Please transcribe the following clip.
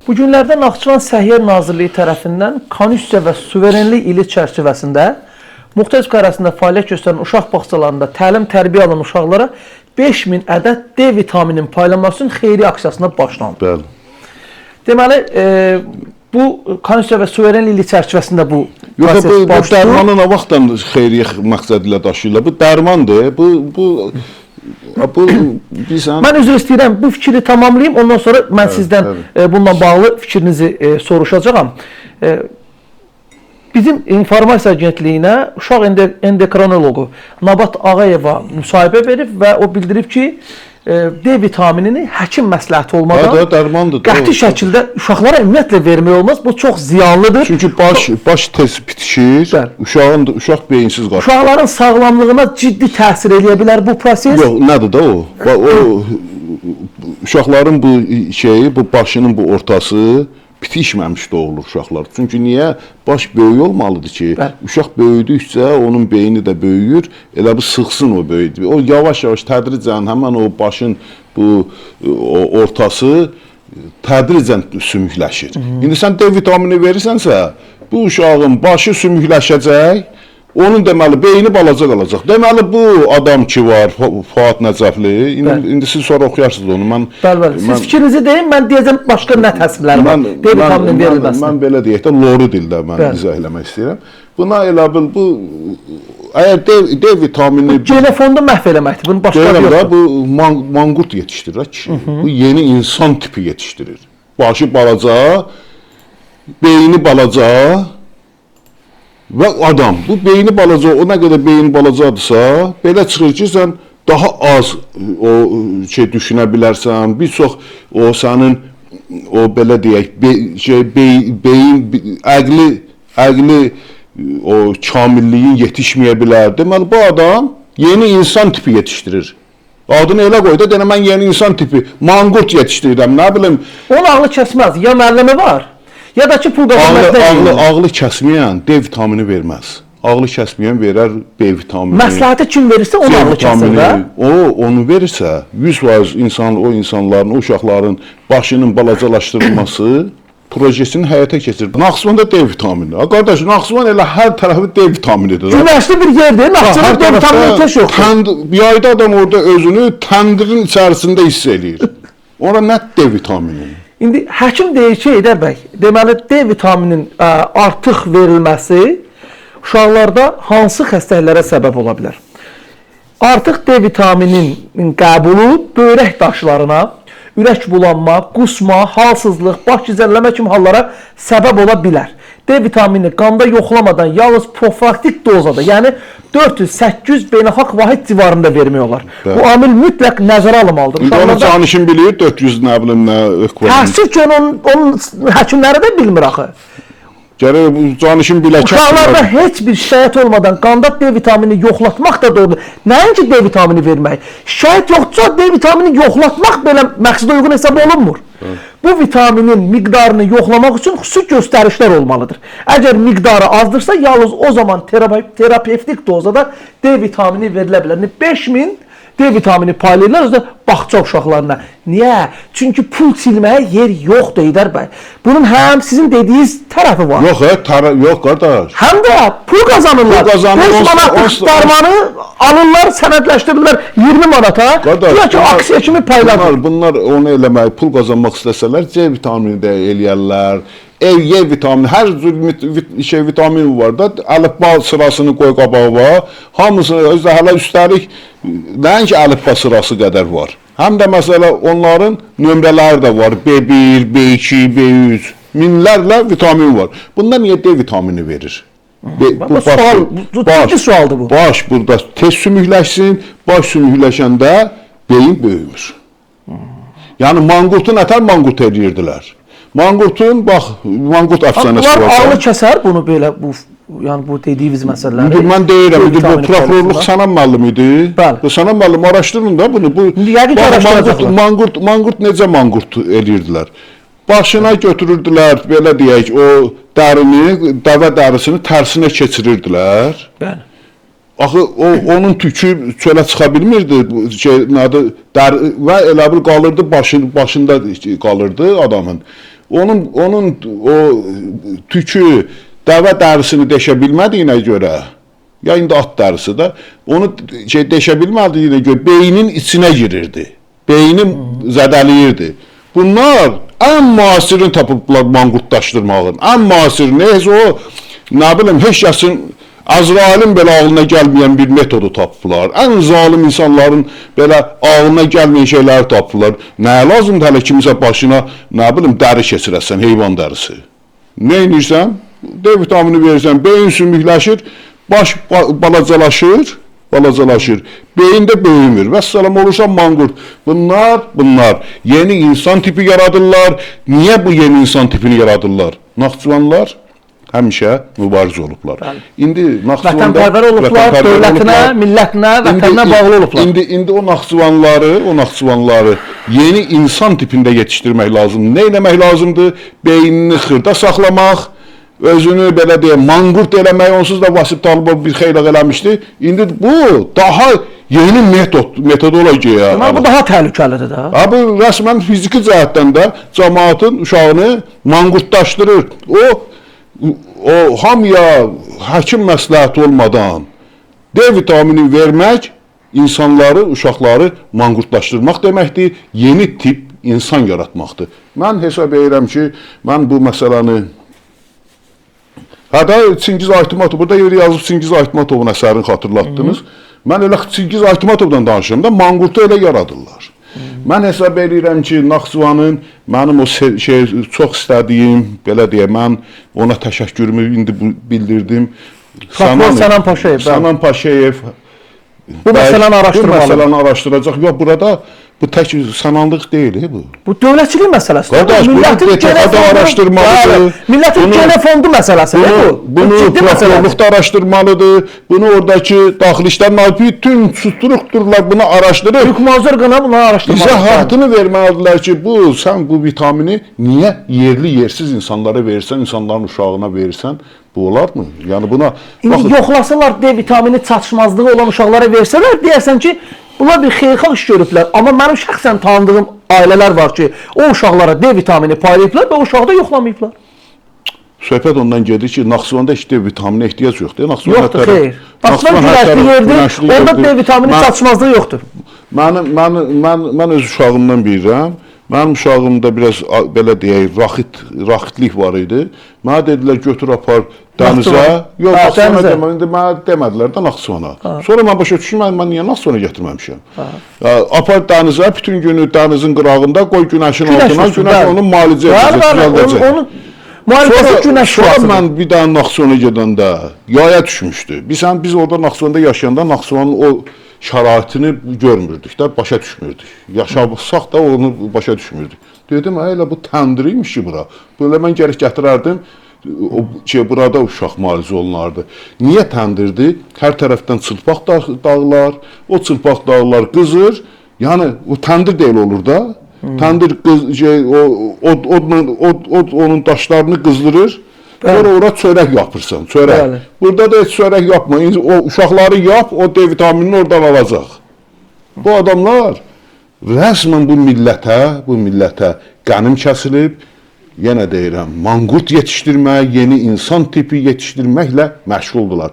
Bu günlərdə Naxçıvan Səhiyyə Nazirliyi tərəfindən Konstitusiya və Suverenlik ili çərçivəsində müxtəlif idarəsində fəaliyyət göstərən uşaq bağçalarında təlim-tərbiyə alan uşaqlara 5000 ədəd D vitaminin paylanması üçün xeyriyə aksiyasına başlandı. Bəli. Deməli, bu Konstitusiya və Suverenlik ili çərçivəsində bu Yox, proses bu başlayır. dərmanı nə vaxtdan xeyriyyə məqsədi ilə daşıyırlar? Bu dərmandır. Bu bilirsən. Mən üzr istəyirəm, bu fikri tamamlayım, ondan sonra mən sizdən bununla bağlı fikrinizi soruşacağam. Bizim informasiya agentliyinə uşaq endokrinoloqu Nabat Ağayeva müsahibə verib və o bildirib ki, D vitaminini həkim məsləhəti olmadan Da, dərmandır. qəti şəkildə uşaqlara ümumiyyətlə vermək olmaz. Bu çox ziyanlıdır. Çünki baş tez bitişir. Bəli. Uşağın da, uşaq beyinsiz qalır. Uşaqların sağlamlığına ciddi təsir eləyə bilər bu proses. Yox, nədir də o? O uşaqların bu şeyi, bu başının bu ortası bitişməmiş doğulur uşaqlar. Çünki niyə? Baş böyük olmalıdır ki, Bəli. uşaq böyüdükcə onun beyni də böyüyür, elə bu sıxsın o böyüdü. O yavaş-yavaş tədricən həmən o başın bu o ortası tədricən sümükləşir. İndi sən D vitamini verirsənsə, bu uşağın başı sümükləşəcək, onun deməli beyni balaca qalacaq. Deməli bu adam ki var, Fuad Nəcəfli. İndi siz sonra oxuyarsınız onu. Mən Bəli, bəli. Siz fikrinizi deyin, mən deyəcəm başqa nə təsirləri var. D vitaminin verilməsinə. Mən belə deyək də loru dildə mən izah eləmək istəyirəm. Buna elə bil bu əgər D vitamini Genofondu məhv eləməkdir. Bunun başqa adı deyirəm də yoxdur. bu manqurt yetişdirir kişi. Bu yeni insan tipi yetişdirir. Başı balaca, beyni balaca və adam. Bu beyni balaca, o nə qədər beyni balacadırsa, belə çıxır ki, sən daha az o şey düşünə bilərsən. Bir çox o sənin o belə deyək, beyin əqli o kamilliyin yetişməyə bilər. Deməli bu adam yeni insan tipi yetişdirir. Adını elə qoy da, deyirəm mən yeni insan tipi, manqurt yetişdirirəm, nə bilim. Onun ağlı kəsməz. Ya müəllimi var, ya da ki pul qazanmaqda Ağlı kəsməyən D vitamini verməz. Ağlı kəsməyən verər B vitamini. Məsləhəti kim verirsə onun ağlı kəsir də. O onu verirsə 100% insan o insanların, o uşaqların başının balacalaşdırılması projesini həyata keçirir. Naxçıvanda D vitamini. Ha qardaş, Naxçıvan elə hər tərəfi D vitaminidir. Günəşli bir yerdir. Naxçıvanda D vitamini ehtiyac yoxdur. Yayda adam orada özünü təndirin içərisində hiss eləyir. Ora nə D vitamini? İndi həkim deyir ki, Heydər bəy, deməli D vitaminin artıq verilməsi uşaqlarda hansı xəstəliklərə səbəb ola bilər? Artıq D vitaminin qəbulu böyrək daşlarına, ürək bulanma, qusma, halsızlıq, baş gizərləmə kimi hallara səbəb ola bilər. D vitamini qanda yoxlamadan yalnız profilaktik dozada, yəni 400-800 beynəlxalq vahid civarında vermək olar. Bəli. Bu amil mütləq nəzərə alınmalıdır. İndi onu canişin bilir, 400 nə bilim nə ekvivalent. Təəssüf ki, onun həkimləri də bilmir axı. Gərək bu canişin biləkə. Uşaqlarda heç bir şikayət olmadan qanda D vitamini yoxlatmaq da doğrudur. Nəinki D vitamini vermək. Şikayət yoxdursa D vitamini yoxlatmaq belə məqsədə uyğun hesab olunmur. Bu vitaminin miqdarını yoxlamaq üçün xüsusi göstərişlər olmalıdır. Əgər miqdarı azdırsa, yalnız o zaman terapevtik dozada D vitamini verilə bilər. 5000 D vitamini paylayırlar özü də bağça uşaqlarına. Niyə? Çünki pul silməyə yer yoxdur Heydər bəy. Bunun həm sizin dediyiniz tərəfi var. Yox, yox qardaş. Həm də pul qazanırlar. Pul qazanır, 5 manatlıq dərmanı alırlar, sənədləşdirirlər 20 manata. Qardaş, Güya ki, aksiya kimi paylanır. Bunlar onu eləmək, pul qazanmaq istəsələr C vitamini də eləyərlər. E vitamini, hər cür şey vitamini var da, əlifba sırasını qoy qabağa, hamısını özdə hələ üstəlik nəinki əlifba sırası qədər var. Həm də məsələ onların nömrələri də var. B1, B2, B3, minlərlə vitamin var. Bunda niyə D vitamini verir? Bu sual, bu ciddi sualdır bu. Baş burada tez sümükləşsin, baş sümükləşəndə beyin böyümür. Yəni manqurtun ətər manqurt eləyirdilər. Manqurtun, bax, manqurt əfsanəsi var. Bunlar ağlı kəsər bunu belə, bu, yəni bu dediyimiz məsələləri. İndi mən deyirəm, indi bu prokurorluq Sənan müəllim idi. Bəli. Sənan müəllim araşdırın da bunu. Bu, yəqin ki, araşdıracaqlar. Manqurt necə manqurt eləyirdilər? Başına götürürdülər, belə deyək, o dərini, dəvə dərisini tərsinə keçirirdilər. Bəli. Axı onun tükü çölə çıxa bilmirdi, şey nədir, və elə bil qalırdı başında qalırdı adamın. Onun o tükü dəvə dərisini deşə bilmədiyinə görə, ya indi at dərisi də, onu şey deşə bilmədiyinə görə beynin içinə girirdi. Beyni zədələyirdi. Bunlar ən müasirini tapıblar manqurtlaşdırmağın. Ən müasirini, heç o, nə bilim, heç kəsin Əzrailin belə ağlına gəlməyən bir metodu tapıblar. Ən zalim insanların belə ağlına gəlməyən şeyləri tapıblar. Nəyə lazımdır hələ kimisə başına, nə bilim, dəri keçirəsən, heyvan dərisi. Nə edirsən? D vitamini verirsən, beyin sümükləşir, baş balacalaşır, balacalaşır. Beyin də böyümür. Vəssalam, olursan manqurt. Bunlar yeni insan tipi yaradırlar. Niyə bu yeni insan tipini yaradırlar? Naxçıvanlar həmişə mübariz olublar. Bəli. İndi Naxçıvanda vətənpərvər olublar, dövlətinə, millətinə, vətəninə bağlı olublar. İndi o Naxçıvanları yeni insan tipində yetişdirmək lazımdır. Nə etmək lazımdır? Beynini xırda saxlamaq, özünü belə deyək, manqurt eləmək, onsuz da Vasif Talıbov bir xeyli eləmişdi. İndi bu daha yeni metodologiya. Deməli, bu daha təhlükəlidir də. Ha, bu rəsmən fiziki cəhətdən də cəmaatın uşağını manqurtlaşdırır. O hamıya həkim məsləhəti olmadan D vitamini vermək insanları, uşaqları manqurtlaşdırmaq deməkdir, yeni tip insan yaratmaqdır. Mən hesab edirəm ki, mən bu məsələni Hətta Çingiz Aytmatov, burada yeri yazıb Çingiz Aytmatovun əsərini xatırlatdınız. Mən elə Çingiz Aytmatovdan danışıram da, manqurtu elə yaradırlar. Mən hesab edirəm ki, Naxçıvanın mənim o şey çox istədiyim, belə deyək, mən ona təşəkkürümü indi bildirdim. Prokuror Sənan Paşayev, bəli. Sənan Paşayev Bu məsələni araşdırmalı. Bu məsələni araşdıracaq. Yox, burada bu tək Sənanlıq deyil bu. Bu dövlətçilik məsələsidir. Qardaş, bunu Millətin DTX-də araşdırmalıdır. Bəli, millətin genofondu məsələsidir bu. Bunu prokurorluq da araşdırmalıdır. Bunu oradakı Daxili İşlər Nazirliyi bütün strukturlar bunu araşdırır. Hüquq mühafizə orqanı bunu araşdırmalıdır. İzahatını verməlidirlər ki, bu sən bu vitamini niyə yerli yersiz insanlara verirsən, insanların uşağına verirsən? Bu olarmı? Yəni buna İndi yoxlasalar D vitamini çatışmazlığı olan uşaqlara versələr, deyərsən ki, bunlar bir xeyirxah iş görüblər. Amma mənim şəxsən tanıdığım ailələr var ki, o uşaqlara D vitamini paylayıblar və o uşağı da yoxlamayıblar. Söhbət ondan gedir ki, Naxçıvanda heç D vitaminə ehtiyac yoxdur. Naxçıvan Yoxdur, xeyr. Naxçıvan günəşli yerdir, orada D vitamini çatışmazlığı yoxdur. Mən öz uşağımdan bilirəm. Mənim uşağımda biraz belə deyək, raxitlik var idi. Mənə dedilər, götür apar dənizə. Yox, Naxçıvana demədim, indi mənə demədilər də Naxçıvana. Sonra mən başa düşdüm, mən niyə Naxçıvana gətirməmişəm? Apar dənizə, bütün günü dənizin qırağında qoy günəşin altına, günəş onu müalicə edəcək, düzəldəcək. Müalicəsi günəş şüasıdır. Sonra mən bir dənə Naxçıvana gedəndə yaya düşmüşdü. Biz orada Naxçıvanda yaşayanda Naxçıvanın o şəraitini görmürdük də, başa düşmürdük. Yaşasaq da onu başa düşmürdük. Dedim, elə bu təndir imiş ki bura. Belə mən gərək gətirərdim, ki, burada uşaq müalicə olunardı. Niyə təndirdir? Hər tərəfdən çılpaq dağlar, o çılpaq dağlar qızır. Yəni, o təndir deyil olur da. Təndir od onun daşlarını qızdırır. Sonra ora çörək yapırsan, çörək. Bəli. Burada da heç çörək yapma. O uşaqları yap, o D vitaminini oradan alacaq. Bu adamlar rəsmən bu millətə qənim kəsilib, yenə deyirəm, manqurt yetişdirmək, yeni insan tipi yetişdirməklə məşğuldurlar.